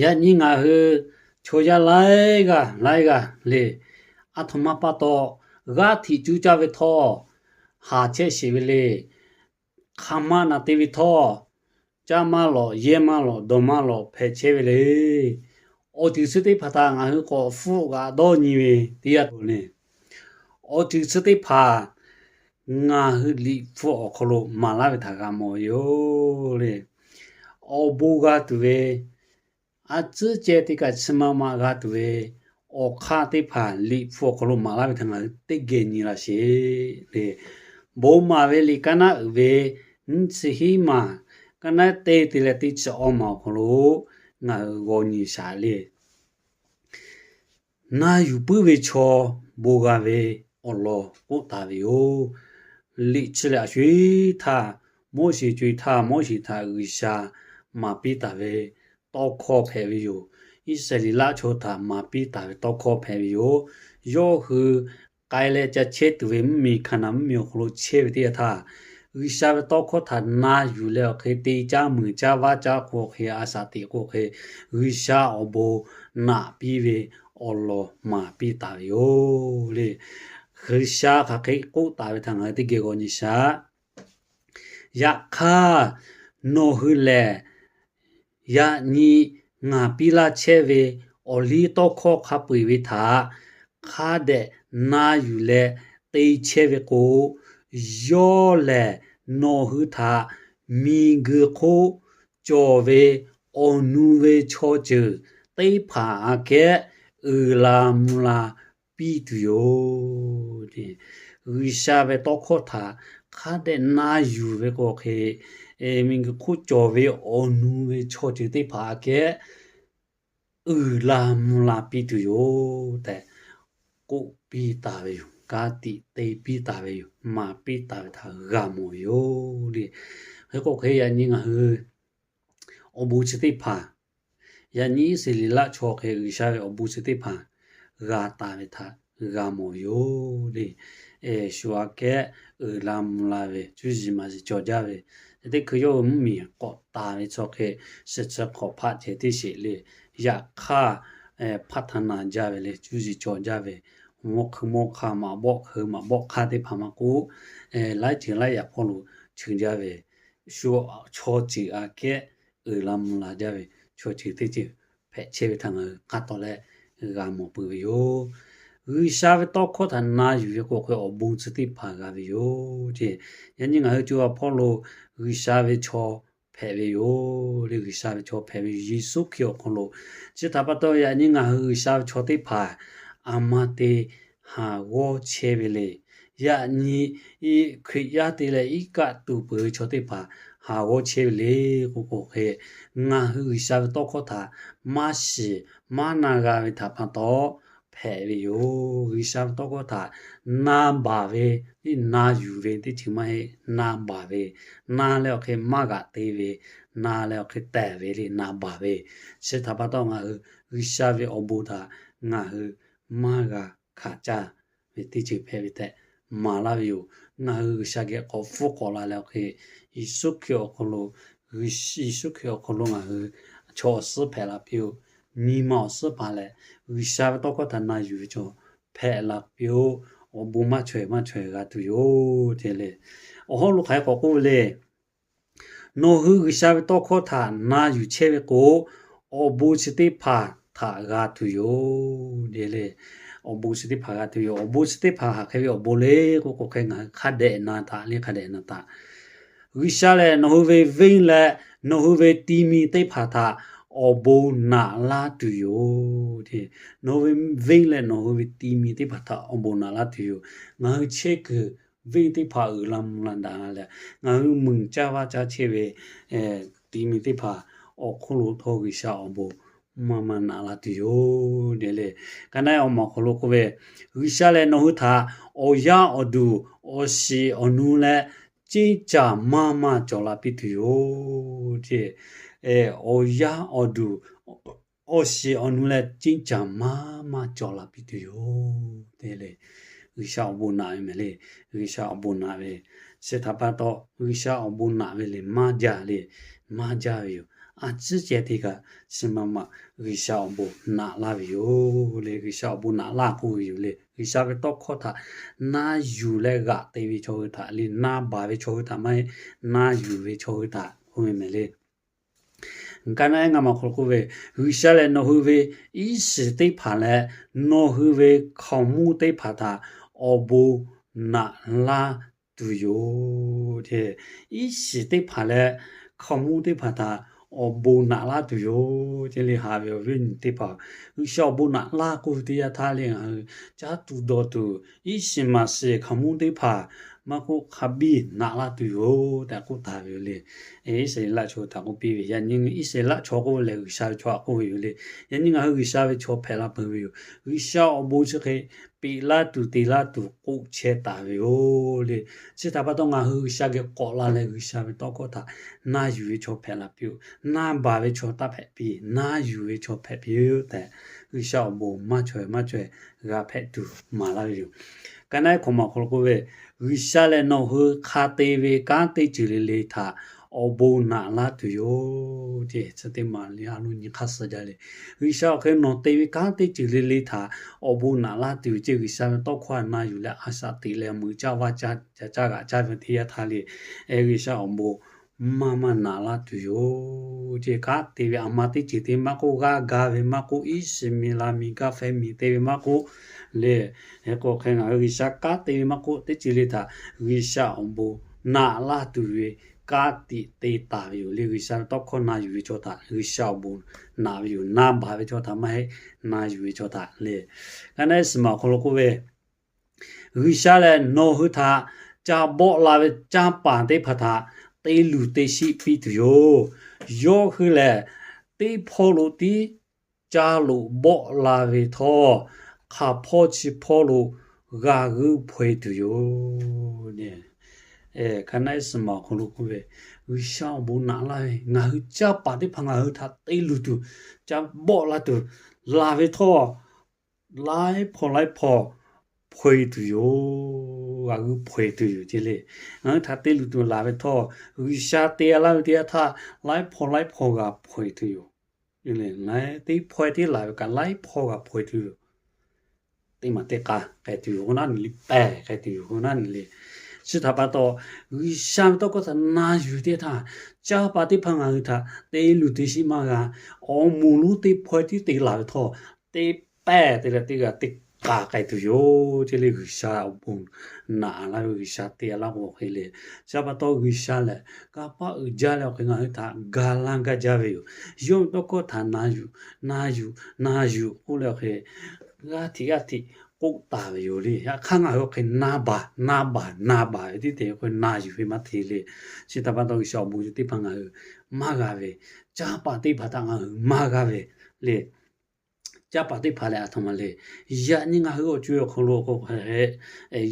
Yaꞈ nyi ngaˬ hui chaw yaˇ laiˉ g'aˇ laiˉ g'aˇ le, aˬ htoꞈ ma pa taw g'aˇ hteꞈ cuˇ caˇ ve htawˇ, haˍ chehˇ sheˍ ve le. Hk'aˬ ma naˬ te ve htawˇ, caˇ maˇ lawꞈ, yehˇ maˇ lawꞈ, dawˬ maˇ lawꞈ hpehꞈ chehˇ ve le. Awˬ ceuˬ chi teˇ hpaˍ htaꞈ ngaˬ hui k'awꞈ hpfuhˆ g'aꞈ dawˇ nyi ve teˇ yanˇ htaˇ le, awˬ ceuˬ chi teˇ hpaˍ ngaˬ hui Liꞈ hpu awˬ hk'aw lo maˍ laˇ ve htaꞈ g'a mawˬ ve yoˬ le. Awˬ bon g'a tuˬ ve, a tcuhˉ ceh teˇ kaꞈ chi ma ma g'a tuˬ ve awˬ hk'aˇ teˇ hpaˍ Liꞈ hpu awˬ hk'aw lo maˍ laˇ ve htaꞈ ngaˬ hui teˇ geh nyi laˇ sheˍ le. Bon maˍ ve liꞈ kaˉ naˉ uiˍ ve nyiˇ chi hiˉ maˬ, kaˉ naˉ teˇ te leh teˇ chi awˇ maˬ awˬ hk'aw lo ngaˬ hui g'aw nyi shaˍ le. Na yuˬ puiˉ ve chaw bon g'a ve awˬ lawn k'oˆ taˍ ve yoˬ. Liꞈ chi lehˬ, a shu htaˇ, Moˉseˍ co-e htaˇ, Moˉseˍ htaꞈ G'uiˬsha maˍ piˇ taˍ ve tawˇ hkawˇ hpehꞈ ve yoˬ. Iˉsaˍreˍlaˆ chaw htaꞈ maˍ piˇ taˍ ve tawˇ hkawˇ hpehꞈ ve yoˬ. Yawˇ hui k'ai leh ca chehˇ tuˬ ve mvuhˇmiˬ, Hkaˍnanˍ mvuhˇmiˬ awˬ hk'aw lo chehˇ ve teˇ yanˇ htaˇ, G'uiˬsha ve tawˇ hkawˇ htaꞈ na yuˬ leh awˬ hk'e te caˇ meuˍ caˇ vaˇ caˇ k'o hk'e, a shaꞈ teꞈ k'o hk'e, G'uiˬsha awˬ bon naꞈ piˇ ve awˬ lawn maˍ piˇ taˍ ve yoˬ le. G'uiˬsha hk'aˬ hk'e k'oˆ taˍ ve htaꞈ ngaˬ hui teˇ geh g'aw nyi shaˍ. Yaꞈ hk'aˇ, nawˬ hui lehˬ yaꞈ nyi ngaˬ piˇ laˇ chehˇ ve awˬ liˇ tawˇ hkawˇ hk'a peu-eˬ ve htaꞈ hk'a dehꞈ na yuˬ leh te chehˇ ve k'o, yawˇ lehˬ nawˬ hui htaꞈ miˬguiˬ hk'oˆ cawˬ ve awˬ nu ve chaw ceuˬ teˇ hpaˍ aꞈ kehˉ uiˍ la mvuh la piˇ tuˬ yoˬ. G'uiˬsha ve tawˇ hkawˇ htaꞈ hk'a dehꞈ na yuˬ ve k'o hk'e, miˬguiˬ hk'oˆ cawˬ ve awˬ nu ve chaw ceuˬ teˇ hpaˍ aꞈ kehˉ uiˍ la mvuh la piˇ tuˬ yoˬ tehꞈ k'oˆ piˇ taˍ ve yoˬ. Ka tiꞈ te piˇ taˍ ve yoˬ. Maˍ piˇ taˍ ve htaꞈ g'a mawˬ ve yoˬ le. Hk'e k'o hk'e, yaꞈ nyi ngaˬ hui awˬ bon chi teˇ hpaˍ, yaꞈ nyi Iˉsaˍreˍlaˆ chaw hk'e G'uiˬsha ve awˬ bon chi teˇ hpaˍ g'a taˍ ve htaꞈ g'a mawˬ ve yoˬ le. Shu aꞈ kehˉ uiˍ la mvuh la ve, cuˇ yiˍ maˍ yiˍ cawˬ jaˇ ve, teˇ hkui yawˇ hui mvuhˇmiˬ k'awꞈ taˍ ve chaw hk'e, shiˍ chi hk'awꞈ hpaˆ ceh teˇ sheˍ le. Yaꞈ hk'aˇ, hpaˇ htaꞈ na jaˇ ve le, cuˇ yiˍ cawˬ jaˇ ve, mawˇ hkui mawˇ hk'aˇ, maꞈ bawˆ hkui maꞈ bawˆ hk'aˇ teˇ hpaˍ maˇ k'oˆ, laiˉ ceuˬ laiˉ yaꞈ hpawˇ lo cheuˬ jaˇ ve, shu chaw ceuˬ aꞈ kehˉ uiˍ la mvuh la jaˇ ve chaw ceuˬ teˇ ceuˬ hpehꞈ chehˇ ve htaꞈ ngaˬ hui k'a taw leh g'a mawˬ peuˬ ve yoˬ. G'uiˬsha ve tawˇ hkawˇ htaꞈ na yuˬ ve k'o hk'e awˬ bon chi teˇ hpaˍ g'a ve yoˬ ce. Yaꞈ nyi ngaˬ hui co ha hpawˇ lo G'uiˬsha ve chaw hpehꞈ ve yoˬ le. G'uiˬsha ve chaw hpehꞈ ve yoˬ. Yeˍsuˆ Hkriꞈ awˬ hk'aw lo chi htaꞈ pa taw, yaꞈ nyi ngaˬ hui G'uiˬsha ve chaw teˇ hpaˍ aˬ ma te haˍ g'awˇ chehˇ ve le. Yaꞈ nyi Hkriꞈ yaˇ te leh iˉ kaˆ tuˬ peuˬ ve chaw teˇ hpaˍ haˍ g'awˇ chehˇ ve le k'oˆ k'o hk'e, ngaˬ hui G'uiˬsha ve tawˇ hkawˇ htaꞈ maˇ shiˍ maˇ na g'a ve htaꞈ pa taw hpehꞈ ve yoˬ. G'uiˬsha ve tawˇ hkawˇ htaꞈ na baˬ ve, na yuˬ ve teˇ ceuˬ maˇ heˆ, na baˬ ve, na leh awˬ hk'e maˇ g'aꞈ te ve, na leh awˬ hk'e tehˬ ve le, na baˬ ve. Chi htaꞈ pa taw ngaˬ hui G'uiˬsha ve awˬ bon htaꞈ ngaˬ hui maˇ g'a hkanˍ caˇ ve teˇ ceuˬ hpehꞈ ve tehꞈ maˍ laˇ ve yoˬ. Ngaˬ hui G'uiˬsha geh k'awꞈ hpfuhˇ k'awꞈ la leh awˬ hk'e, Yeˍsuˆ Hkriꞈ awˬ hk'aw lo, Yeˍsuˆ Hkriꞈ awˬ hk'aw lo ngaˬ hui chaw awˬ suhˉ hpehꞈ la piˇ-oˆ. Nyi ma awˬ suhˉ hpaˍ lehˬ, G'uiˬsha ve tawˇ hkawˇ htaꞈ na yuˬ ve chaw hpehꞈ la piˇ-oˆ. Awˬ bon maˇ chaweh maˇ chaweh g'a tuˬ yoˬ ce le. Awˬ hawˉ lo hk'aˬ hk'e k'awꞈ k'oˆ ve le. Nawˬ hui G'uiˬsha ve tawˇ hkawˇ htaꞈ na yuˬ chehˇ ve k'o, awˬ bon chi teˇ hpaˍ htaꞈ g'a tuˬ yoˬ le. Awˬ bon chi teˇ hpaˍ g'a tuˬ yoˬ. Awˬ bon chi teˇ hpaˍ hk'aˬ hk'e ve awˬ bon le k'oˆ k'o hk'e, ngaˬ hui hk'a dehꞈ na taˍ le, hk'a dehꞈ na taˍ. G'uiˬsha lehˬ nawˬ hui ve venˇ leh nawˬ hui ve ti mi teˇ hpaˍ htaꞈ awˬ bon naꞈ laˇ tuˬ yoˬ. Nawˬ hui ve venˇ leh nawˬ hui ve ti mi teˇ hpaˍ htaꞈ awˬ bon naꞈ laˇ tuˬ yoˬ. Ngaˬ hui chehˇ kuiˬ venˇ teˇ hpaˍ uiˍ la mvuh la daꞈ la leh, ngaˬ hui meuˍ caˇ vaˇ caˇ chehˇ ve ti mi teˇ hpaˍ awˬ hk'oˆ lo htawˇ G'uiˬsha awˬ bon maˇ maˇ naꞈ la tuˬ yoˬ le. Ka naˉ awˬ maˬ awˬ hk'aw lo k'oˆ ve, G'uiˬsha lehˬ nawˬ hui htaꞈ awˬ yaˇ awˬ duˬ awˬ shiˍ awˬ nu leh ceˇ caˬ maˇ maˇ cawˬ la piˇ tuˬ yoˬ ce. Awˬ yaˇ awˬ duˬ awˬ shiˍ awˬ nu leh ceˇ caˬ maˇ maˇ cawˬ la piˇ tuˬ yoˬ te le. G'uiˬsha awˬ bon naꞈ ve mehˍ le. G'uiˬsha awˬ bon naꞈ ve, chi htaꞈ pa taw G'uiˬsha awˬ bon naꞈ ve le maˇ jaˇ le, maˇ jaˇ ve yoˬ. a ciˉ ceh te kaꞈ chi ma ma G'uiˬsha awˬ bon naꞈ laˇ ve yoˬ le. G'uiˬsha awˬ bon naꞈ laˇ k'oˆ ve yoˬ le. G'uiˬsha ve tawˇ hkawˇ htaꞈ na yuˬ leh g'aꞈ te ve chaw hui htaꞈ le, na baˬ ve chaw hui htaꞈ maˇ heˆ, na yuˬ ve chaw hui htaꞈ k'oˆ ve mehˍ le. Ka naˆ eˉ ngaˇ ma awˬ hk'aw lo k'oˆ ve, G'uiˬsha lehˬ nawˬ hui ve iˉ shiˍ teˇ hpaˍ leh nawˬ hui ve hkaoˍmonˇ teˇ hpaˍ htaꞈ awˬ bon naꞈ laˇ tuˬ yoˬ. Iˉ shiˍ teˇ hpaˍ leh hkaoˍmonˇ teˇ hpaˍ htaꞈ awˬ bon naꞈ laˇ tuˬ yoˬ. Te leh haꞈ ve awˬ viˉ awˬ nyi teˇ hpaˍ, G'uiˬsha awˬ bon naꞈ laˇ k'oˆ ve teˇ yanˇ htaˇ le, ngaˬ hui caˇ tuˬ dawˬ tuˬ, iˉ shiˍ maˍ shiˍ hkaoˍmonˇ teˇ hpaˍ maˇ k'oˆ, hk'a biˇ naꞈ laˇ tuˬ yoˬ tehꞈ k'oˆ taˍ ve yoˬ le. Iˉsaˍreˍlaˆ chaw htaꞈ k'oˆ piˇ ve, yaꞈ nyi Iˉsaˍreˍlaˆ chaw k'oˆ ve lehˬ G'uiˬsha ve chaw htaꞈ k'oˆ ve yoˬ le. Yaꞈ nyi ngaˬ hui G'uiˬsha ve chaw hpehꞈ la peuˬ ve yoˬ. G'uiˬsha awˬ bon chi hk'e peꞈ laˇ tuˬ te laˇ tuˬ k'oˆ chehˇ taˍ ve yoˬ le. Chi htaꞈ pa taw ngaˬ hui G'uiˬsha geh k'awꞈ la leh G'uiˬsha ve tawˇ hkawˇ htaꞈ na yuˬ ve chaw hpehꞈ la piˇ-oˬ. Na baˬ ve chaw taˇ hpehꞈ piˇ, na yuˬ ve chaw hpehꞈ piˇ-oˬ tehꞈ, G'uiˬsha awˬ bon maˇ chaweh maˇ chaweh g'a hpehꞈ tuˬ maˍ laˇ ve yoˬ. Ka naˆ eˉ hkaw ma awˬ hk'aw lo k'oˆ ve, G'uiˬsha lehˬ nawˬ hui hk'a te ve kanˉ teˇ ceuˬ le le htaꞈ awˬ bon naꞈ laˇ tuˬ yoˬ. Chi teˇ maˬ le a lo nyi hk'aˇ suh jaˇ le. G'uiˬsha awˬ hk'e nawˬ te ve kanˉ teˇ ceuˬ le le htaꞈ awˬ bon naꞈ laˇ tuˬ yoˬ. Chi G'uiˬsha ve tawˇ hkawˇ htaꞈ na yuˬ leh a shaꞈ teꞈ leh meuꞈ caˇ vaˇ caˇ ca caˇ g'aꞈ caˇ ve teˇ yanˇ htaˇ le, G'uiˬsha awˬ bon maˇ maˇ naꞈ laˇ tuˬ yoˬ. Chi kanˉ te ve a ma teˇ ceuˬ te maˇ k'oˆ, g'aˇ ga ve maˇ k'oˆ, iˉ shiˍ miˬ la miˬ gaˇ feh miˬ te ve maˇ k'oˆ le, hk'e k'o hk'e ngaˬ hui G'uiˬsha kanˉ te ve maˇ k'oˆ, teˇ ceuˬ le htaꞈ G'uiˬsha awˬ bon naꞈ laˇ tuˬ ve kanˉ tiꞈ te taˍ ve yoˬ le. G'uiˬsha ve tawˇ hkawˇ na yuˬ ve chaw htaꞈ G'uiˬsha awˬ bon naꞈ ve yoˬ. Na baˬ ve chaw htaꞈ maˇ heˆ, na yuˬ ve chaw htaꞈ le. Ka naˆ eˉ suhˍ ma awˬ hk'aw lo k'oˆ ve, G'uiˬsha lehˬ nawˬ hui htaꞈ ca bawˆ la ve canˇ paˍ teˇ hpaˍ htaꞈ te luˬ te shiˆ piˇ tuˬ yoˬ. Yawˇ hui lehˬ teˇ hpawˇ lo tiˉ ca loꞈ bawˆ la ve htawˇ, hk'aˬ hpawˇ chi hpawˇ lo g'a g'euˆ hpaw e tuˬ yoˬ. Ka naˆ eˉ suhˍ ma awˬ hk'aw lo k'oˆ ve, G'uiˬsha awˬ bon naꞈ laˇ ve ngaˬ hui canˇ paˍ teˇ hpaˍ ngaˬ hui htaꞈ te luˬ tuˬ, ca bawˆ la tuˬ laˬ ve htawˇ, laiˉ hpawˇ laiˉ hpawˇ hpaw e tuˬ yoˬ. G'a g'euˆ hpaw e tuˬ yoˬ ce le. Ngaˬ hui htaꞈ te luˬ tuˬ laˬ ve htawˇ, G'uiˬsha te laˇ ve teˇ yanˇ htaˇ laiˉ hpawˇ laiˉ hpawˇ g'a hpaw e tuˬ yoˬ. Teˇ hpawˇ tiˉ laˬ ve kaꞈ laiˉ hpawˇ g'a hpaw e tuˬ yoˬ. Teˇ maˬ teˇ k'a k'ai tuˬ yoˬ k'o naˉ nyi le, pehˬ k'ai tuˬ yoˬ k'o naˉ nyi le. Chi htaꞈ pa taw, G'uiˬsha ve tawˇ hkawˇ htaꞈ na yuˬ teˇ htaˇ, canˇ paˍ teˇ hpaˍ ngaˬ hui htaꞈ te luˬ te shiˆ maˇ g'a. Awˬ moˍ lonˉ teˇ hpawˇ tiˉ te laˬ ve htawˇ, teˇ pehˇ te leh teˇ g'aˇ teˇ k'a k'ai tuˬ yoˬ ce le. G'uiˬsha awˬ bon naꞈ laˇ ve, G'uiˬsha te laˇ k'o hk'e le. Chi htaꞈ pa taw G'uiˬsha lehˬ kanˇ paˆ uiˍ jaˇ leh awˬ hk'e ngaˬ hui htaꞈ ga laˇ gaˇ jaˇ ve yoˬ. Yawˇ ve tawˇ hkawˇ htaꞈ na yuˬ, na yuˬ, na yuˬ k'oˆ leh awˬ hk'e g'aˇ hteꞈ g'aˇ hteꞈ k'oˆ taˍ ve yoˬ le. Yaꞈ hk'aˇ ngaˬ hui awˬ hk'e na baˬ na baˬ na baˬ ve tiˉ te awˬ hk'e na yuˬ ve maˇ te le. Chi htaꞈ pa taw G'uiˬsha awˬ bon chi teˇ hpaˍ ngaˬ hui maˇ g'a ve, canˇ paˍ teˇ hpaˍ htaꞈ ngaˬ hui maˇ g'a ve le. Canˇ paˍ teˇ hpaˍ lehˬ a htoꞈ ma le. Yaꞈ nyi ngaˬ hui awˬ co awˬ hk'aw lo k'o,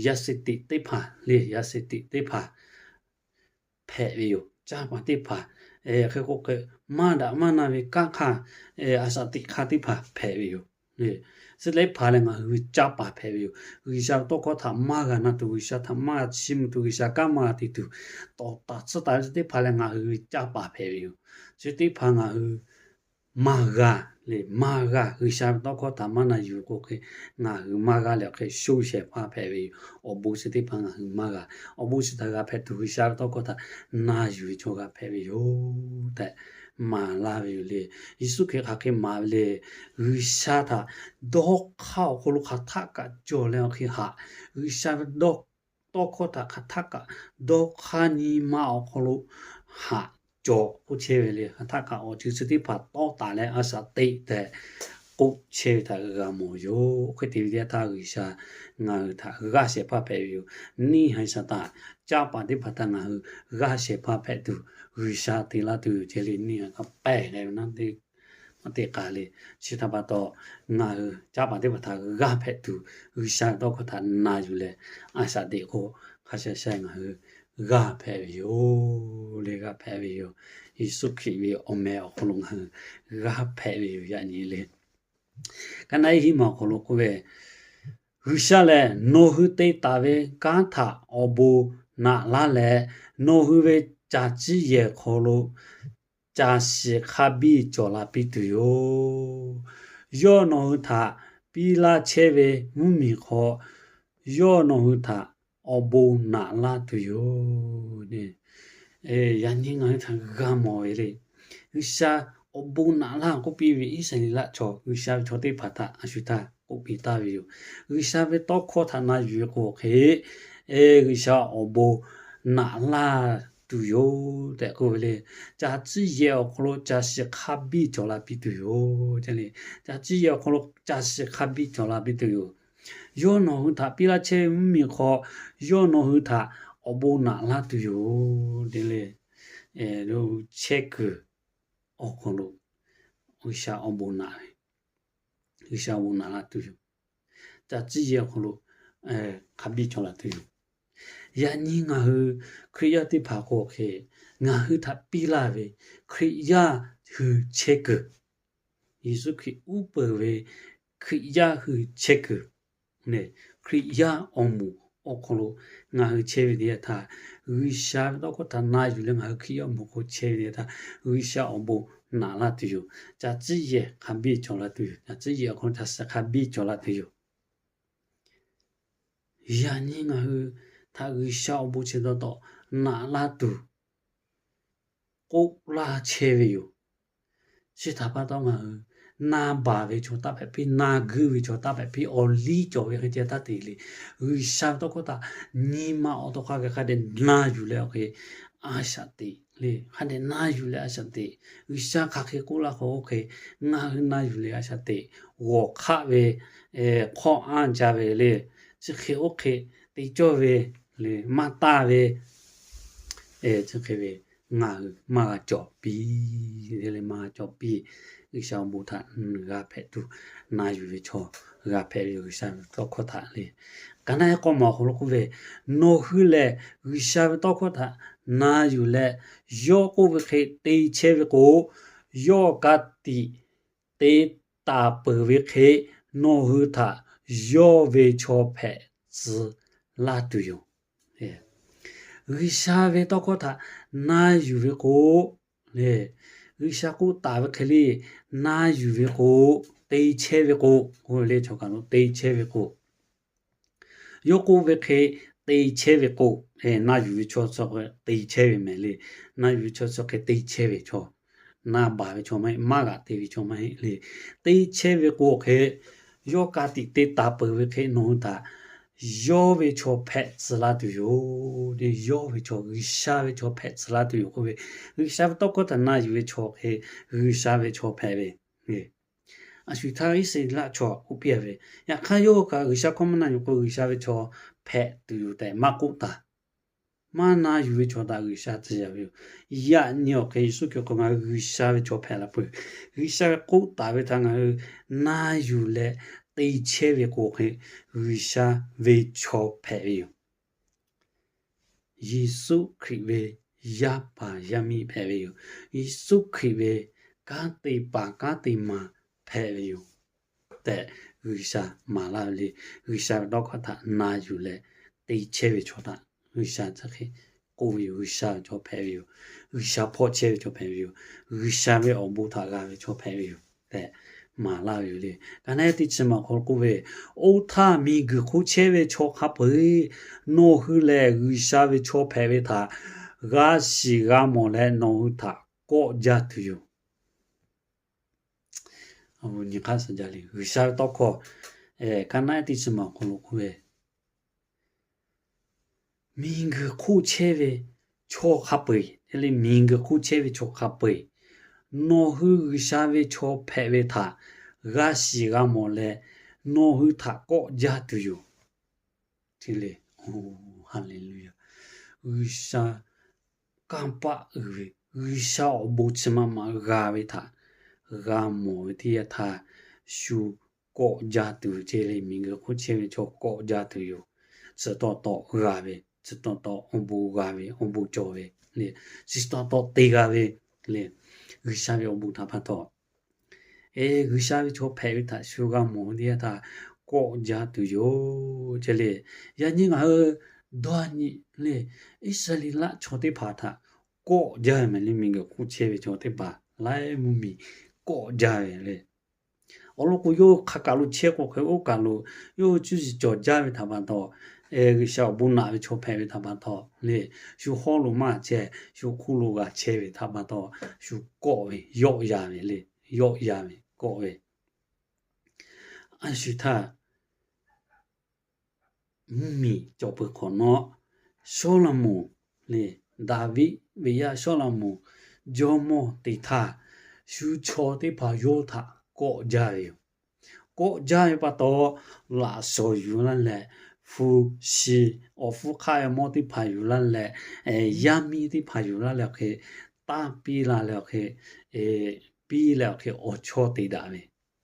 yaˇ se tiꞈ teˇ hpaˍ le, yaˇ se tiꞈ teˇ hpaˍ hpehꞈ ve yoˬ. Canˇ paˍ teˇ hpaˍ hk'e k'o hk'e maˇ daꞈ maˇ na ve kanˉ hk'aˇ, a shaꞈ teꞈ hk'aˇ teˇ hpaˍ hpehꞈ ve yoˬ. Chi teˇ hpaˍ lehˬ ngaˬ hui ve canˇ paˍ hpehꞈ ve yoˬ. G'uiˬsha ve tawˇ hkawˇ htaꞈ maˇ g'a na tuˬ, G'uiˬsha htaꞈ maˇ g'a chiˇ mvuh tuˬ, G'uiˬsha kanˉ maˇ g'a te tuˬ, tawˍ taˍ tsuhˇ taˍ ve chi teˇ hpaˍ lehˬ ngaˬ hui ve canˇ paˍ hpehꞈ ve yoˬ. Chi teˇ hpaˍ ngaˬ hui maˇ g'a le, maˇ g'a, G'uiˬsha ve tawˇ hkawˇ htaꞈ maˇ na yuˬ k'o hk'e, ngaˬ hui maˇ g'a leh awˬ hk'e sho shehˍ hpaˇ hpehꞈ ve yoˬ. Awˬ bon chi teˇ hpaˍ ngaˬ hui maˇ g'a. Awˬ bon chi htaꞈ g'a hpehꞈ tuˬ G'uiˬsha ve tawˇ hkawˇ htaꞈ na yuˬ ve chaw g'a hpehꞈ ve yoˬ tehꞈ maˍ laˇ ve yoˬ le. Yeˍsuˆ Hkriꞈ hk'aˬ hk'e maˍ ve le. G'uiˬsha htaꞈ dawˇ hk'aˇ awˬ hk'aw lo hk'aˬ htaˆ kaꞈ cawˬ leh awˬ hk'e haꞈ, G'uiˬsha ve dawˇ tawˇ hkawˇ htaꞈ hk'aˬ htaˆ kaꞈ dawˇ hk'aˇ nyi ma awˬ hk'aw lo haꞈ cawˬ k'oˆ chehˇ ve le. Hk'aˬ htaˆ kaꞈ awˬ ceuˬ chi teˇ hpaˍ tawˇ taˍ leh a shaꞈ teꞈ tehꞈ k'oˆ chehˇ ve htaꞈ g'a mawˬ yoˬ. Oˇ hk'e te ve teˇ yanˇ htaˇ G'uiˬsha ngaˬ hui htaꞈ g'aˇ shehˍ hpaˇ hpehꞈ ve yoˬ. Neˇ haiˬ Saˍtanˍ canˇ paˍ teˇ hpaˍ htaꞈ ngaˬ hui g'aˇ shehˍ hpaˇ hpehꞈ tuˬ G'uiˬsha te laˇ tuˬ yoˬ ce le. Neˇ haiˬ k'a pehˬ k'ai ve naˉ te maˇ te k'a le. Chi htaꞈ pa taw ngaˬ hui canˇ paˍ teˇ hpaˍ htaꞈ g'aˇ hpehꞈ tuˬ G'uiˬsha ve tawˇ hkawˇ htaꞈ na yuˬ leh a shaꞈ teꞈ k'o, hk'a sha sha ngaˬ hui g'aˇ hpehꞈ ve yoˬ le, g'aˇ hpehꞈ ve yoˬ. Yeˍsuˆ Hkriꞈ ve awˬ meh awˬ hk'aw lo ngaˬ hui g'aˇ hpehꞈ ve yoˬ yaꞈ nyi le. Ka naˆ eˉ hiˉ ma awˬ hk'aw lo k'oˆ ve, G'uiˬsha lehˬ nawˬ hui te taˍ ve kanˉ htaꞈ awˬ bon naꞈ laˇ leh, nawˬ hui ve caˬ ciˇ yehˬ hk'aw lo caˬ shiˍ hk'a biˇ cawˬ la piˇ tuˬ yoˬ. Yawˇ nawˬ hui htaꞈ piˇ laˇ chehˇ ve mvuhˇmiˬ hk'aw, yawˇ nawˬ hui htaꞈ awˬ bon naꞈ laˇ tuˬ yoˬ. Yaꞈ nyi ngaˬ hui htaꞈ g'a mawˬ ve le. G'uiˬsha awˬ bon naꞈ laˇ k'oˆ piˇ ve Iˉsaˍreˍlaˆ chaw, G'uiˬsha ve chaw teˇ hpaˍ htaꞈ a shu htaˇ k'oˆ piˇ taˍ ve yoˬ. G'uiˬsha ve tawˇ hkawˇ htaꞈ na yuˬ ve k'o hk'e, G'uiˬsha awˬ bon naꞈ laˇ tuˬ yoˬ tehꞈ k'oˆ ve le. Caˬ ciˇ yehˬ awˬ hk'aw lo caˬ shiˍ hk'a biˇ cawˬ la piˇ tuˬ yoˬ. Caˬ ciˇ yehˬ awˬ hk'aw lo caˬ shiˍ hk'a biˇ cawˬ la piˇ tuˬ yoˬ. Yawˇ nawˬ hui htaꞈ piˇ laˇ chehˇ ve mvuhˇmiˬ hk'aw, yawˇ nawˬ hui htaꞈ awˬ bon naꞈ laˇ tuˬ yoˬ. Deh le, chehˇ kuiˬ awˬ hk'aw lo G'uiˬsha awˬ bon naꞈ ve, G'uiˬsha awˬ bon naꞈ laˇ tuˬ yoˬ. Caˬ ciˇ yehˬ awˬ hk'aw lo hk'a biˇ cawˬ la tuˬ yoˬ. Yaꞈ nyi ngaˬ hui Hkriꞈ yaˇ teˇ hpaˍ k'o hk'e, ngaˬ hui htaꞈ piˇ laˇ ve Hkriꞈ yaˇ hui chehˇ kuiˬ, Yeˍsuˆ Hkriꞈ uˉ peunˍ ve Hkriꞈ yaˇ hui chehˇ kuiˬ, Hkriꞈ yaˇ awˬ moˍ awˬ hk'aw lo ngaˬ hui chehˇ ve teˇ yanˇ htaˇ, G'uiˬsha ve tawˇ hkawˇ htaꞈ na yuˬ leh ngaˬ hui Hkriꞈ yaˇ awˬ moˍ hk'aw chehˇ ve teˇ yanˇ htaˇ, G'uiˬsha awˬ bon naꞈ laˇ tuˬ yoˬ. Caˬ ciˇ yehˬ hk'a biˇ cawˬ la tuˬ yoˬ. Caˬ ciˇ yehˬ awˬ hk'aw lo caˬ shiˍ hk'a biˇ cawˬ la tuˬ yoˬ. Yaꞈ nyi ngaˬ hui htaꞈ G'uiˬsha awˬ bon chi taw taw naꞈ laˇ tuˬ k'oˆ laˇ chehˇ ve yoˬ. Chi htaꞈ pa taw ngaˬ hui na baˬ ve chaw taˇ hpehꞈ piˇ, na guiˇ ve chaw taˇ hpehꞈ piˇ, awˬ liˇ cawˬ ve hk'e ceh taˇ te le. G'uiˬsha ve tawˇ hkawˇ htaꞈ nyi ma awˬ to hk'a gaˬ hk'a dehꞈ na yuˬ leh awˬ hk'e a shaꞈ teꞈ le. Hk'a dehꞈ na yuˬ leh a shaꞈ teꞈ. G'uiˬsha hk'aˬ hk'e k'oˆ laˇ k'o oˇ hk'e ngaˬ hui na yuˬ leh a shaꞈ teꞈ. G'awˬ hk'aˆ ve hk'awˇ anˇ ca ve le. Chi hk'e oˇ hk'e te cawˇ ve le, maˇ taˇ ve chi hk'e ve ngaˬ hui maˇ g'a cawˬ piˇ, le maˇ g'a cawˬ piˇ. G'uiˬsha awˬ bon htaꞈ g'a hpehꞈ tuˬ na yuˬ ve chaw g'a hpehꞈ ve yoˬ. G'uiˬsha ve tawˇ hkawˇ htaꞈ le, ka naˆ ehˉ k'awˇ ma awˬ hk'aw lo k'oˆ ve, nawˬ hui lehˬ G'uiˬsha ve tawˇ hkawˇ htaꞈ na yuˬ leh, yawˇ k'oˆ ve hk'e te chehˇ ve k'o, yawˇ ka tiꞈ te taˍ peuˬ ve hk'e nawˬ hui htaꞈ yawˇ ve chaw hpehꞈ tcuh laˇ tuˬ yoˬ. G'uiˬsha ve tawˇ hkawˇ htaꞈ na yuˬ ve k'o, G'uiˬsha k'oˆ taˍ ve hk'e le na yuˬ ve k'o, te chehˇ ve k'o, k'oˆ ve le chaw kaꞈ lo te chehˇ ve k'o, yawˇ k'oˆ ve hk'e te chehˇ ve k'o, na yuˬ ve chaw chi hk'e te chehˇ ve mehˍ le. Na yuˬ ve chaw chi hk'e te chehˇ ve chaw, na baˬ ve chaw maˇ heˆ, maˇ g'aꞈ te ve chaw maˇ heˆ le. Te chehˇ ve k'o hk'e, yawˇ ka tiꞈ te taˍ peuˬ ve hk'e nawˬ hui htaꞈ yawˇ ve chaw hpehꞈ tcuh laˇ tuˬ yoˬ. Yawˇ ve chaw, G'uiˬsha ve chaw hpehꞈ tcuh laˇ tuˬ yoˬ k'oˆ ve, G'uiˬsha ve tawˇ hkawˇ htaꞈ na yuˬ ve chaw hk'e G'uiˬsha ve chaw hpehꞈ ve. A shu htaˇ Iˉsaˍreˍlaˆ chaw k'oˆ piˇ ve, yaꞈ hk'aˇ yawˇ hui kaꞈ G'uiˬsha hkawˇ maˇ na yuˬ k'o G'uiˬsha ve chaw hpehꞈ tuˬ yoˬ tehꞈ maˇ k'oˆ taˍ. Maˇ na yuˬ ve chaw htaꞈ G'uiˬsha tcuh yaˇ ve yoˬ. Yaꞈ nyi awˬ hk'e Yeˍsuˆ Hkriꞈ k'o ngaˬ hui G'uiˬsha ve chaw hpehꞈ la peuˬ. G'uiˬsha ve k'oˆ taˍ ve htaꞈ ngaˬ hui na yuˬ leh te chehˇ ve k'o hk'e G'uiˬsha ve chaw hpehꞈ ve yoˬ. Yeˍsuˆ Hkriꞈ ve yaˇ paˍ yaˇ miˇ hpehꞈ ve yoˬ. Yeˍsuˆ Hkriꞈ ve kanˉ te paˍ kanˉ te maˍ hpehꞈ ve yoˬ tehꞈ G'uiˬsha maˍ laˇ ve le. G'uiˬsha ve tawˇ hkawˇ htaꞈ na yuˬ leh te chehˇ ve chaw htaꞈ G'uiˬsha chi hk'e k'oˆ ve yoˬ. G'uiˬsha ve chaw hpehꞈ ve yoˬ. G'uiˬsha hpawˇ chehˇ ve chaw hpehꞈ ve yoˬ. G'uiˬsha ve awˬ bon htaꞈ g'a ve chaw hpehꞈ ve yoˬ tehꞈ maˍ laˇ ve yoˬ le. Ka naˆ ehˉ teˇ chi ma awˬ hk'aw lo k'oˆ ve, Oˇ htaˇ miˬguiˬ hk'oˆ chehˇ ve chaw hk'a peu-eˬ nawˬ hui lehˬ G'uiˬsha ve chaw hpehꞈ ve htaꞈ g'a shiˍ g'a mawˬ leh nawˬ hui htaꞈ kawˆ jaˇ tuˬ yoˬ. Nyi hk'aˇ suh jaˇ le. G'uiˬsha ve tawˇ hkawˇ ka naˆ ehˉ teˇ chi ma awˬ hk'aw lo k'oˆ ve, miˬguiˬ hk'oˆ chehˇ ve chaw hk'a peu-eˬ, le miˬguiˬ hk'oˆ chehˇ ve chaw hk'a peu-eˬ nawˬ hui G'uiˬsha ve chaw hpehꞈ ve htaꞈ g'a shiˍ g'a mawˬ leh nawˬ hui htaꞈ kawˆ jaˇ tuˬ yoˬ. Haleˍluˇyaˬ. G'uiˬsha kanˇ paˆ uiˍ ve, G'uiˬsha awˬ bon chi ma ma g'a ve htaꞈ g'a mawˬ ve teˇ yanˇ htaˇ, shu kawˆ jaˇ tuˬ yoˬ. Chi le miˬguiˬ hk'oˆ chehˇ ve chaw kawˆ jaˇ tuˬ yoˬ. Tcuh tawˇ tawˆ g'a ve, tcuh tawˇ tawˆ awˬ bon g'a ve, awˬ bon cawˬ ve le, tcuh tawˇ tawˆ te g'a ve le, G'uiˬsha ve awˬ bon htaꞈ pa taw, e G'uiˬsha ve chaw hpehꞈ ve htaꞈ shu g'a mawˬ ve teˇ yanˇ htaˇ kawˆ jaˇ tuˬ yoˬ. Chi le, yaꞈ nyi ngaˬ hui dawˇ nyi le, Iˉsaˍreˍlaˆ chaw teˇ hpaˍ htaꞈ kawˆ jaˇ ve mehˍ le. Miˬguiˬ hk'oˆ chehˇ ve chaw teˇ hpaˍ laiˉ mvuhˇmiˬ kawˆ jaˇ ve le. Awˬ lawn k'o, yawˇ hk'aˬ kaˬ lo chehˇ k'o hk'e, oˇ kaˬ lo yawˇ hui cuˇ yiˍ cawˬ jaˇ ve htaꞈ pa taw, G'uiˬsha awˬ bon naꞈ ve chaw hpehꞈ ve htaꞈ pa taw le, shu hawˉ lo maˇ chehˇ, shu hk'oˆ lo g'a chehˇ ve htaꞈ pa taw, shu kawˆ ve, yawˆ ya ve le. Yawˆ ya ve, kawˆ ve. A shu htaˇ, mvuhˇmiˬ cawˬ peuˬ hk'awꞈ nawˉ, Sawˉlaꞈmonˍ le, Daˍviˆ ve yaˇ Sawˉlaꞈmonˍ jawˇmawˇ te htaˇ, shu chaw teˇ hpaˍ yawˇ htaꞈ kawˆ jaˇ ve yoˬ. Kawˆ jaˇ ve pa taw, laꞈ shawˍ yuˬ laˇ leh, hpu shi, awˬ hpfuhˇ hk'aˆ ve mawˇ teˇ hpaˍ yuˬ laˇ leh, yaˇ miˇ teˇ hpaˍ yuˬ laˇ leh awˬ hk'e, tanˇ piˇ la leh awˬ hk'e, piˇ leh awˬ hk'e awˬ chawˇ te daꞈ ve,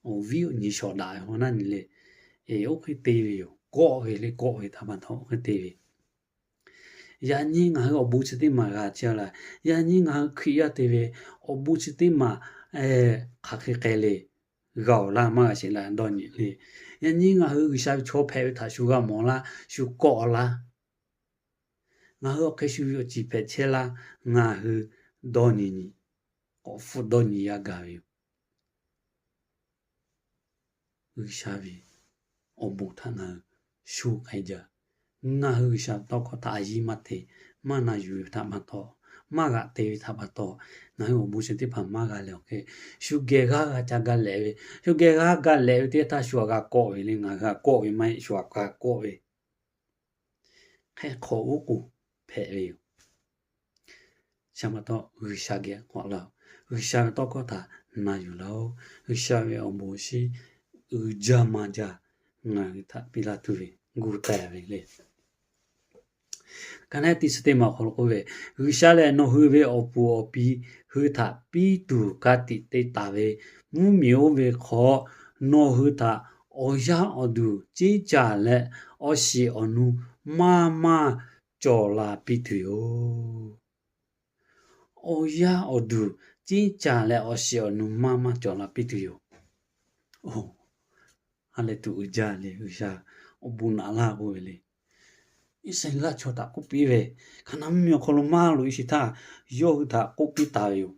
awˬ viˉ awˬ nyi shawˍ daꞈ ve hawˉ naˆ nyi le. Oˇ hk'e te ve yoˬ. Kawˆ ve le, kawˆ ve htaꞈ pa taw oˇ hk'e te ve. Yaꞈ nyi ngaˬ hui awˬ bon chi teˇ maˬ g'a chehˇ laˇ. Yaꞈ nyi ngaˬ hui Hkriꞈ yaˇ te ve awˬ bon chi teˇ maˬ hk'aˬ hk'e k'ai le. G'a awˬ laˇ maˇ g'a sheˍ laˇ dawˇ nyi le. Yaꞈ nyi ngaˬ hui G'uiˬsha ve chaw hpehꞈ ve htaꞈ shu g'a mawˬ laˇ, shu kawˆ laˇ. Ngaˬ hui awˬ hk'e shu ve awˬ ciˍ hpehꞈ chehˇ laˇ. Ngaˬ hui dawˇ nyi nyi, k'awꞈ hpfuhˆ dawˇ nyi yaˇ gaˬ ve yoˬ. G'uiˬsha ve awˬ bon htaꞈ ngaˬ hui shu k'ai jaˇ. Ngaˬ hui G'uiˬsha ve tawˇ hkawˇ htaꞈ a yiˇ maˇ te, maˇ na yuˬ ve htaꞈ pa taw, maˇ g'aꞈ te ve htaꞈ pa taw, ngaˬ hui awˬ bon chi teˇ hpaˍ maˇ g'a leh awˬ hk'e, shu geh g'aˇ g'a ca ga lehꞈ ve, shu geh g'aˇ ga lehꞈ ve teˇ yanˇ htaˇ shu htaꞈ g'a kawˆ ve le. Ngaˬ hui htaꞈ kawˆ ve maˇ heˆ, shu htaꞈ g'a kawˆ ve. Hk'e hk'awꞈ oˉ k'oˍ hpehꞈ ve yoˬ. Chi pa taw G'uiˬsha geh k'awꞈ laˇ-oˬ. G'uiˬsha ve tawˇ hkawˇ htaꞈ na yuˬ laˇ-oˬ. G'uiˬsha ve awˬ bon shinˉ uiˍ jaˇ maˇ jaˇ ngaˬ hui htaꞈ piˇ laˇ tuˬ ve gu taˍ ve le. Ka naˉ teˇ chi teˇ maˬ awˬ hk'aw lo k'oˆ ve, G'uiˬsha lehˬ nawˬ hui ve awˬ puˍ awˬ pi hui htaꞈ piˇ tuˬ ka tiꞈ te taˍ ve mvuhˇmiˬ oˇ ve hk'aw, nawˬ hui htaꞈ awˬ yaˇ awˬ duˬ ceˇ caˬ leh awˬ shiˍ awˬ nu maˇ maˇ cawˬ la piˇ tuˬ yoˬ. Awˬ yaˇ awˬ duˬ ceˇ caˬ leh awˬ shiˍ awˬ nu maˇ maˇ cawˬ la piˇ tuˬ yoˬ. Ha lehˬ tuˬ uiˍ jaˇ le. G'uiˬsha awˬ bon naꞈ laˇ k'oˆ ve le. Iˉsaˍreˍlaˆ chaw htaꞈ k'oˆ piˇ ve, Hkaˍnanˍ mvuhˇmiˬ awˬ hk'aw lo maˇ loꞈ e sheˍ htaˇ, yawˇ hui htaꞈ k'oˆ piˇ taˍ ve yoˬ.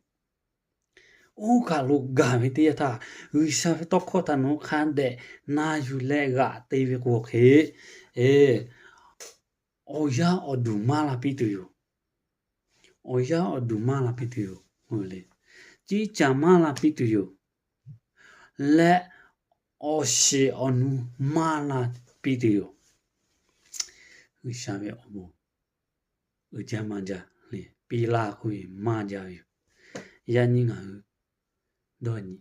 Oˇ kaˬ lo gaˬ ve teˇ yanˇ htaˇ, G'uiˬsha ve tawˇ hkawˇ htaꞈ nawˬ hui hk'a dehꞈ na yuˬ leh g'aꞈ te ve k'o hk'e, awˬ yaˇ awˬ duˬ maˇ la piˇ tuˬ yoˬ. Awˬ yaˇ awˬ duˬ maˇ la piˇ tuˬ yoˬ. Ceˇ caˬ maˇ la piˇ tuˬ yoˬ. Leh awˬ shiˍ awˬ nu maˇ la piˇ tuˬ yoˬ. G'uiˬsha ve awˬ bon uiˍ jaˇ maˇ jaˇ le, piˇ laˇ k'oˆ ve maˇ jaˇ ve yoˬ. Yaꞈ nyi ngaˬ hui dawˇ nyi.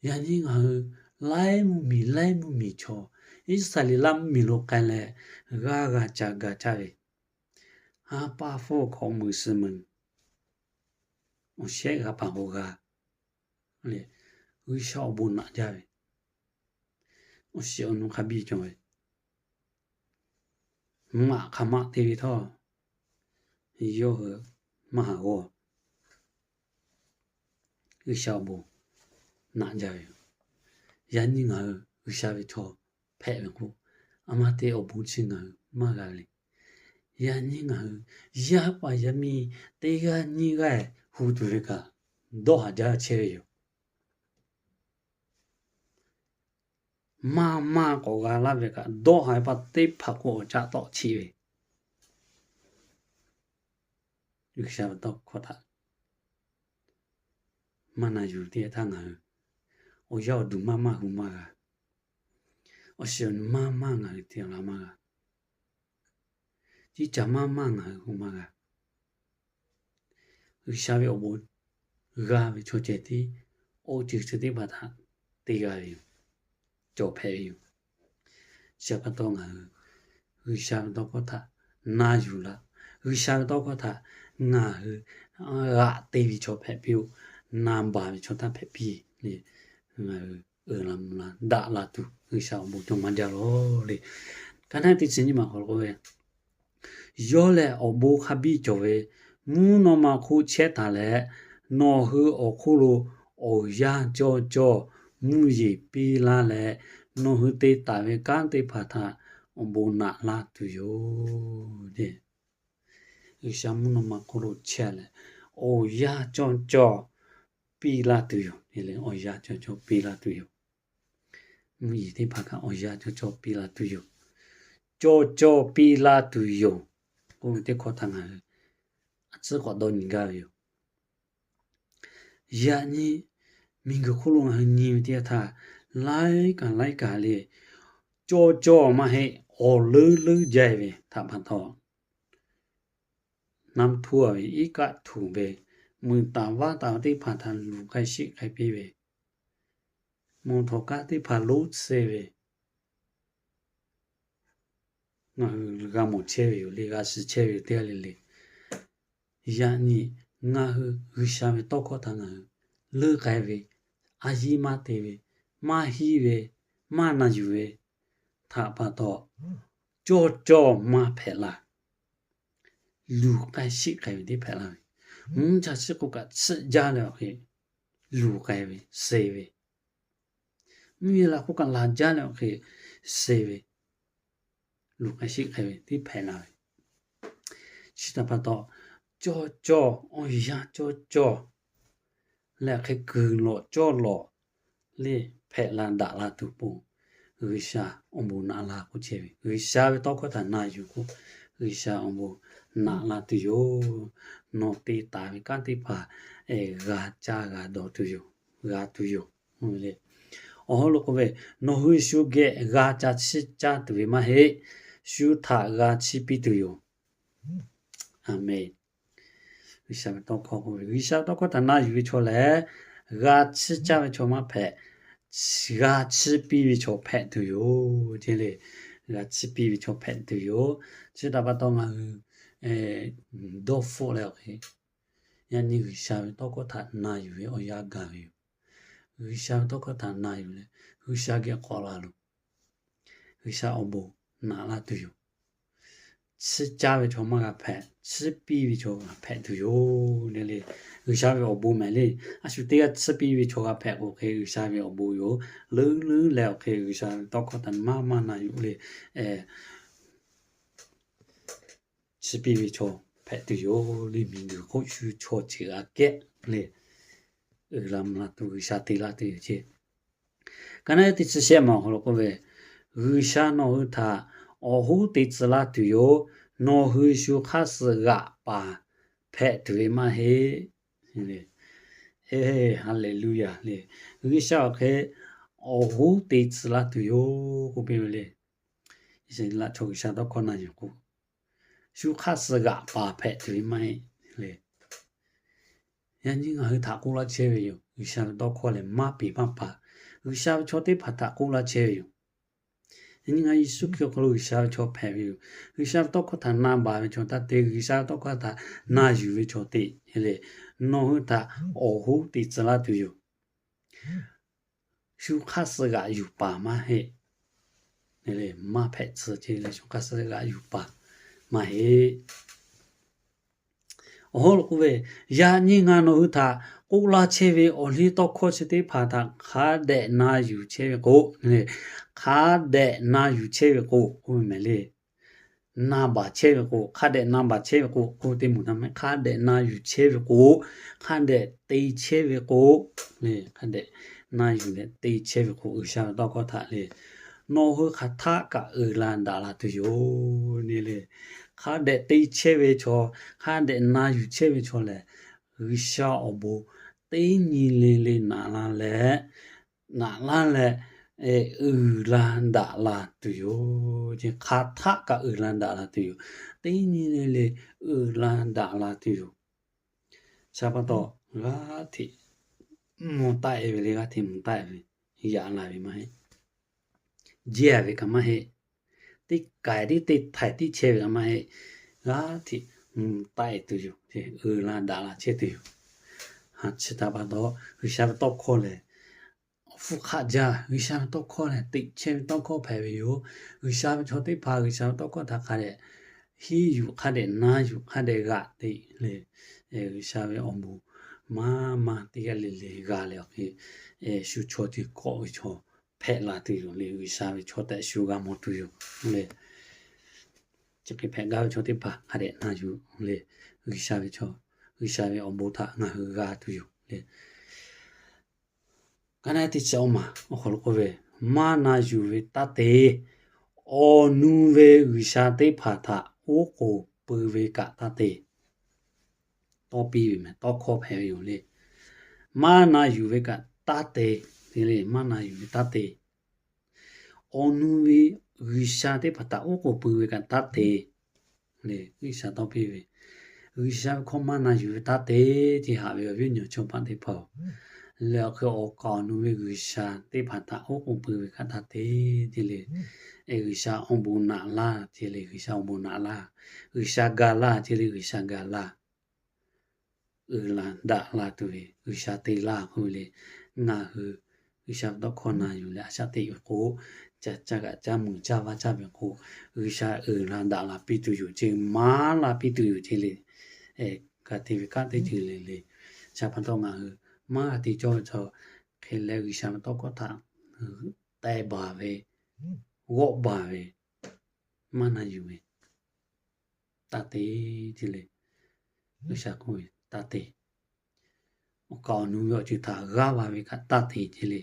Yaꞈ nyi ngaˬ hui laiˉ mvuhˇmiˬ laiˉ mvuhˇmiˬ chaw, Iˉsaˍreˍlaˆ mvuhˇmiˬ lo k'ai leh g'aˇ g'a ca ga caˇ ve, ha pa hpfuhˇ hk'awꞈ meuꞈ suh meuꞈ, awˬ shehˆ g'a paˍ k'o g'a le, G'uiˬsha awˬ bon naꞈ jaˇ ve, awˬ shiˍ awˬ nu hk'a biˇ cawˬ ve, maꞈ hk'aˬ ma te ve htawˇ, yawˇ hui maˇ haˍ g'awˇ. G'uiˬsha awˬ bon naꞈ jaˇ ve yoˬ. Yaꞈ nyi ngaˬ hui G'uiˬsha ve chaw hpehꞈ ve k'o, a ma te awˬ bon chi ngaˬ hui maˇ g'a le. Yaꞈ nyi ngaˬ hui yaˇ paˍ yaˇ miˇ teˇ g'aˇ nyiˇ g'aˇ hu tuˬ ve kaꞈ dawˇ haˍ jaˇ chehˇ ve yoˬ. Maˇ maˇ k'awꞈ g'a laˇ ve kaꞈ, dawˇ haˍ ve pa teˇ hpaˍ k'o awˬ caˆ tawˆ chiˆ ve, G'uiˬsha ve tawˇ hkawˇ htaꞈ maˇ na yuˬ teˇ yanˇ htaˇ ngaˬ hui awˬ yaˇ awˬ duˬ maˇ maˇ hu maˇ g'a. Awˬ shiˍ awˬ nu maˇ maˇ ngaˬ hui te awˬ la maˇ g'a. Ceˇ caˬ maˇ maˇ ngaˬ hui hu maˇ g'a. G'uiˬsha ve awˬ bon g'a ve chaw ceh tiˉ awˬ ceuˬ chi teˇ hpaˍ htaꞈ te g'a ve yoˬ. Cawˬ hpehꞈ ve yoˬ. Chi pa taw ngaˬ hui G'uiˬsha ve tawˇ hkawˇ htaꞈ na yuˬ laˇ. G'uiˬsha ve tawˇ hkawˇ htaꞈ ngaˬ hui g'aꞈ te ve chaw hpehꞈ piˇ-oˆ. Na baˬ ve chaw htaˇ hpehꞈ piˇ le. Ngaˬ hui uiˍ la mvuh la daꞈ la tuˬ G'uiˬsha awˬ bon cawˬ maˇ jaˇ lawˬ le. Ka naˉ teˇ chi nyiˇ maˬ hk'aw lo k'oˆ ve, Yawˇ lehˬ awˬ bon hk'a biˇ cawˬ ve mvuhˇ naw ma hk'oˆ chehˇ taˍ leh, nawˬ hui awˬ hk'oˆ lo awˬ yanˇ cawˇ cawˇ mvuhˇ yeˬ piˇ laˇ leh, nawˬ hui te taˍ ve kanˉ teˇ hpaˍ htaꞈ awˬ bon naꞈ laˇ tuˬ yoˬ. G'uiˬsha mvuhˇ naw ma hk'oˆ lo chehˇ leh, awˬ yanˇ cawˇ cawˇ piˇ laˇ tuˬ yoˬ. Awˬ yanˇ cawˇ cawˇ piˇ laˇ tuˬ yoˬ. Mvuhˇ yeˬ teˇ hpaˍ kaꞈ awˬ yanˇ cawˇ cawˇ piˇ laˇ tuˬ yoˬ. Cawˇ cawˇ piˇ laˇ tuˬ yoˬ. K'oˆ ve teˇ hkawˇ htaꞈ ngaˬ hui a tcuhˉ k'awꞈ dawˇ nyi gaˇ ve yoˬ. Yaꞈ nyi miˬguiˬ hk'oˆ lo ngaˬ hui nyi ve teˇ yanˇ htaˇ, laiˉ kaꞈ laiˉ kaꞈ le, cawˇ cawˇ maˇ heˆ, awˬ leuˉ leuˉ jaˇ ve htaꞈ pa taw, naˇ htuˇ a ve, iˉ kaˆ htuꞈ ve, mui taˍ vaˇ taˍ ve teˇ hpaˍ htaꞈ luˬ k'ai sheˆ k'ai piˇ ve, mvuhˇ htawnˍ kaˆ teˇ hpaˍ lonˉ tsuhˇ ve, ngaˬ hui g'a mawˬ chehˇ ve yoˬ le, g'a shiˍ chehˇ ve yoˬ teˇ g'aˇ le le. Yaꞈ nyi ngaˬ hui G'uiˬsha ve tawˇ hkawˇ htaꞈ ngaˬ hui leuˉ k'ai ve, a yiˇ maˇ te ve, maˇ hiˆ ve, maˇ na yuˬ ve htaꞈ pa taw, cawˇ cawˇ maˇ hpehꞈ la. Luˬ k'ai sheˆ k'ai ve teˇ hpehꞈ la ve, mvuhˇ cha chi k'oˆ kaꞈ tsuhˆ jaˇ leh awˬ hk'e luˬ k'ai ve, suh ve, mvuhˇ yeˬ laˬ k'oˆ kaꞈ laˬ jaˇ leh awˬ hk'e suh ve, luˬ k'ai sheˆ k'ai ve teˇ hpehꞈ la ve, chi htaꞈ pa taw, cawˇ cawˇ, awˬ yanˇ cawˇ cawˇ leh awˬ hk'e kuiˬ lawꞈ cawˇ lawꞈ le hpehꞈ la daꞈ la tuˬ pon, G'uiˬsha awˬ bon naꞈ la k'oˆ chehˇ ve, G'uiˬsha ve tawˇ hkawˇ htaꞈ na yuˬ k'o, G'uiˬsha awˬ bon naꞈ la tuˬ yoˬ. Nawˬ te taˍ ve kanˉ teˇ hpaˍ g'a caˇ g'a dawˬ tuˬ yoˬ, g'a tuˬ yoˬ. Awˬ hawˉ lo k'oˆ ve, nawˬ hui shu geh g'a ca chiˇ caˇ tuˬ ve maˇ heˆ, shu htaꞈ g'a chiˇ piˇ tuˬ yoˬ. A menˬ. G'uiˬsha ve tawˇ hkawˇ k'oˆ ve, G'uiˬsha ve tawˇ hkawˇ htaꞈ na yuˬ ve chaw lehˬ, g'a chiˇ caˇ ve chaw maˇ hpehꞈ, g'a chiˇ piˇ ve chaw hpehꞈ tuˬ yoˬ. G'a chiˇ piˇ ve chaw hpehꞈ tuˬ yoˬ. Chi htaꞈ pa taw ngaˬ hui dawˇ hpfuhˆ leh awˬ hk'e, yaꞈ nyi G'uiˬsha ve tawˇ hkawˇ htaꞈ na yuˬ ve awˬ yanˇ gaˬ ve yoˬ. G'uiˬsha ve tawˇ hkawˇ htaꞈ na yuˬ leh, G'uiˬsha geh k'awꞈ la loˬ. G'uiˬsha awˬ bon naꞈ laˇ tuˬ yoˬ. Chiˇ caˇ ve chaw maˇ g'a hpehꞈ, chiˇ piˇ ve chaw g'a hpehꞈ tuˬ yoˬ le. G'uiˬsha ve awˬ bon mehˍ le. A shu teˇ g'aˇ chiˇ piˇ ve chaw g'a hpehꞈ k'o hk'e, G'uiˬsha ve awˬ bon yoˬ. Leuˉ leuˉ leh awˬ hk'e G'uiˬsha ve tawˇ hkawˇ htaꞈ maˇ maˇ na yuˬ le. Chiˇ piˇ ve chaw hpehꞈ tuˬ yoˬ le. Miˬguiˬ hk'oˆ shu chaw ceuˬ aꞈ kehˉ le, uiˍ la mvuh la tuˬ G'uiˬsha te laˇ tuˬ yoˬ ceˇ. Ka naˉ teˇ chi shehˆ ma awˬ hk'aw lo k'oˆ ve, G'uiˬsha nawˬ hui htaꞈ awˬ hoˉ te tcuh laˇ tuˬ yoˬ. Nawˬ hui shu hk'aˇ suh g'aꞈ paˍ hpehꞈ tuˬ ve maˇ heˆ. Haˍleˍluˇyaˬ le. G'uiˬsha awˬ hk'e awˬ hoˉ te tcuh laˇ tuˬ yoˬ k'oˆ piˇ ve le. Iˉsaˍreˍlaˆ chaw G'uiˬsha tawˇ hkawˇ na yuˬ k'o, shu hk'aˇ suh g'aꞈ paˍ hpehꞈ tuˬ ve maˇ heˆ le. Yaꞈ nyi ngaˬ hui htaꞈ k'oˆ laˇ chehˇ ve yoˬ. G'uiˬsha ve tawˇ hkawˇ lehˬ maˇ peˍ maˇ paˍ, G'uiˬsha ve chaw teˇ hpaˍ htaꞈ k'oˆ laˇ chehˇ ve yoˬ. Yaꞈ nyi ngaˬ Yeˍsuˆ Hkriꞈ awˬ hk'aw lo G'uiˬsha ve chaw hpehꞈ ve yoˬ. G'uiˬsha ve tawˇ hkawˇ htaꞈ na baˬ ve chaw taˇ te, G'uiˬsha ve tawˇ hkawˇ htaꞈ na yuˬ ve chaw te le, nawˬ hui htaꞈ awˬ hoˉ te tcuh laˇ tuˬ yoˬ. Shu hk'aˇ suh g'aꞈ yuˬ paˍ maˇ heˆ. Maˇ hpehꞈ tcuh ceˇ le, shu hk'aˇ suh g'aꞈ yuˬ paˍ maˇ heˆ. Awˬ hawˉ lo k'oˆ ve, yaꞈ nyi ngaˬ nawˬ hui htaꞈ k'oˆ laˇ chehˇ ve awˬ liˇ tawˇ hkawˇ chi teˇ hpaˍ htaꞈ hk'a dehꞈ na yuˬ chehˇ ve k'o, hk'a dehꞈ na yuˬ chehˇ ve k'o, k'oˆ ve mehˍ le. Na baˬ chehˇ ve k'o, hk'a dehꞈ na baˬ chehˇ ve k'o, k'oˆ teˇ moˍ htaˇ mehˍ, hk'a dehꞈ na yuˬ chehˇ ve k'o, hk'a dehꞈ te chehˇ ve k'o, hk'a dehꞈ na yuˬ leh te chehˇ ve k'o, G'uiˬsha ve tawˇ hkawˇ htaꞈ le, nawˬ hui hk'aˬ htaˆ kaꞈ uiˍ la daꞈ la tuˬ yoˬ le. Hk'a dehꞈ te chehˇ ve chaw, hk'a dehꞈ na yuˬ chehˇ ve chaw lehˬ, G'uiˬsha awˬ bon teˇ nyi le le naꞈ la leh, naꞈ laˇ leh uiˍ la daꞈ la tuˬ yoˬ. Hk'aˬ htaˆ kaꞈ uiˍ la daꞈ la tuˬ yoˬ. Teˇ nyi le le uiˍ la daꞈ la tuˬ yoˬ. Chi pa taw, g'aˇ hteꞈ mvuh taˆ e ve le, g'aˇ hteꞈ mvuh taˆ e ve, yaꞈ la ve maˇ heˆ. Jehˇ ve kaꞈ maˇ heˆ. Teˇ k'ai tiˉ teˇ htaiˍ tiˉ chehˇ ve kaꞈ maˇ heˆ. G'aˇ hteꞈ mvuh taˆ e tuˬ yoˬ. Uiˍ la daꞈ la chehˇ tuˬ yoˬ. Chi htaꞈ pa taw, G'uiˬsha ve tawˇ hkawˇ lehˬ, awˬ hpfuhˇ hk'aˆ jaˇ. G'uiˬsha ve tawˇ hkawˇ lehˬ, teꞈ chehˇ ve tawˇ hkawˇ hpehꞈ ve yoˬ. G'uiˬsha ve chaw teˇ hpaˍ G'uiˬsha ve tawˇ hkawˇ htaꞈ hk'a dehꞈ henˇ yuˬ, hk'a dehꞈ na yuˬ, hk'a dehꞈ g'aꞈ te le, G'uiˬsha ve awˬ bon maˇ maˇ teˇ g'aˇ le le g'a leh awˬ hk'e, shu chaw ceuˬ kawˆ ve chaw hpehꞈ la tuˬ yoˬ le. G'uiˬsha ve chaw tehꞈ shu g'a mawˬ tuˬ yoˬ le. chi hk'e hpehꞈ gaˇ ve chaw teˇ hpaˍ hk'a dehꞈ na yuˬ le. G'uiˬsha ve chaw, G'uiˬsha ve awˬ bon htaꞈ ngaˬ hui g'a tuˬ yoˬ le. Ka naˉ teˇ chi awˬ maˬ awˬ hk'aw lo k'oˆ ve, maˇ na yuˬ ve taˇ te. Awˬ nu ve G'uiˬsha teˇ hpaˍ htaꞈ oˉ k'oˍ pui ve kaꞈ taˇ te. Tawˇ piˇ ve mehˍ, tawˇ hkawˇ hpehꞈ ve yoˬ le. Maˇ na yuˬ ve kaꞈ taˇ te. Te le, maˇ na yuˬ ve taˇ te. Awˬ nu ve G'uiˬsha teˇ hpaˍ htaꞈ oˉ k'oˍ pui ve kaꞈ taˇ te. G'uiˬsha tawˇ piˇ ve, G'uiˬsha ve hkawˇ maˇ na yuˬ ve taˇ te. Te haꞈ ve awˬ viˉ awˬ nyi chaw paˍ teˇ hpaˍ-oˬ, lehˬ awˬ hk'e awˬ kaˍ awˬ nu ve G'uiˬsha teˇ hpaˍ htaꞈ oˉ k'oˍ pui ve kaꞈ taˇ te. Te le, G'uiˬsha awˬ bon naꞈ laˇ. Te le, G'uiˬsha awˬ bon naꞈ laˇ. G'uiˬsha ga laˇ. Te le, G'uiˬsha ga laˇ. Uiˍ la daꞈ la tuˬ ve G'uiˬsha te laˇ k'oˆ ve le. Ngaˬ hui G'uiˬsha ve tawˇ hkawˇ na yuˬ leh a shaꞈ teꞈ ve k'o, ca caˇ kaꞈ caˇ mui caˇ vaˇ caˇ ve k'o, G'uiˬsha uiˍ la daꞈ la piˇ tuˬ yoˬ ce, maˍ la piˇ tuˬ yoˬ ce le. Ka te ve kanˉ teˇ ceuˬ le le. Shaˍ pa taw ngaˬ hui maˇ g'a te cawˇ ve chaw hk'e leh G'uiˬsha ve tawˇ hkawˇ htaꞈ teh baˬ ve, g'awˆ baˬ ve, maˇ na yuˬ ve taˇ te. Te le, G'uiˬsha k'oˆ ve taˇ te. Awˬ kaˍ awˬ nu ve awˬ ceuˬ htaꞈ g'aˇ va ve kaꞈ taˇ te ce le.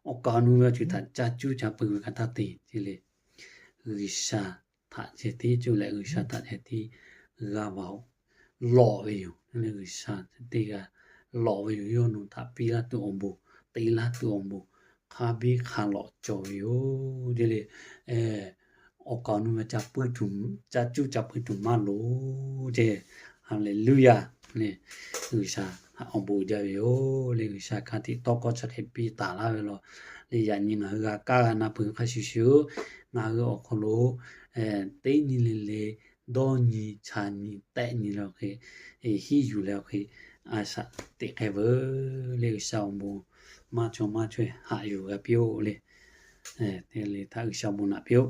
Awˬ kaˍ awˬ nu ve awˬ ceuˬ htaꞈ ca cuˇ ca pui ve kaꞈ taˇ te ce le. G'uiˬsha htaꞈ ceh tiˉ cuˇ leh G'uiˬsha htaꞈ ceh tiˉ g'aˇ va-oˬ. Lawꞈ ve yoˬ. G'uiˬsha teˇ g'aˇ lawꞈ ve yoˬ. Yawˇ nawˬ htaꞈ piˇ laˇ tuˬ awˬ bon, te laˇ tuˬ awˬ bon, hk'a biˇ hk'a lawꞈ cawˬ ve yoˬ ce le. Awˬ kaˍ awˬ nu ve ca cuˇ ca pui tuˬ maˇ loˍ ce. Haˍleˍluˇyaˍ le. G'uiˬsha awˬ bon jaˇ ve yoˬ le. G'uiˬsha hk'a tiꞈ tawˇ hkawˇ chi hk'e piˇ taˍ laˇ ve law le. Yaꞈ nyi ngaˬ hui g'a kaˇ g'a na peuˬ hk'a shuˍ shuˍ, ngaˬ hui awˬ hk'aw lo teˇ nyi le le, dawˇ nyi, chaꞈ nyi, tehˆ nyi leh awˬ hk'e, hiˉ yuˬ leh awˬ hk'e, a shaꞈ teꞈ k'ai veuˬ le. G'uiˬsha awˬ bon maˇ chawˇ maˇ chaweh haꞈ yuˬ g'a piˇ-oˆ le. Te le htaꞈ G'uiˬsha awˬ bon naꞈ piˇ-oˆ.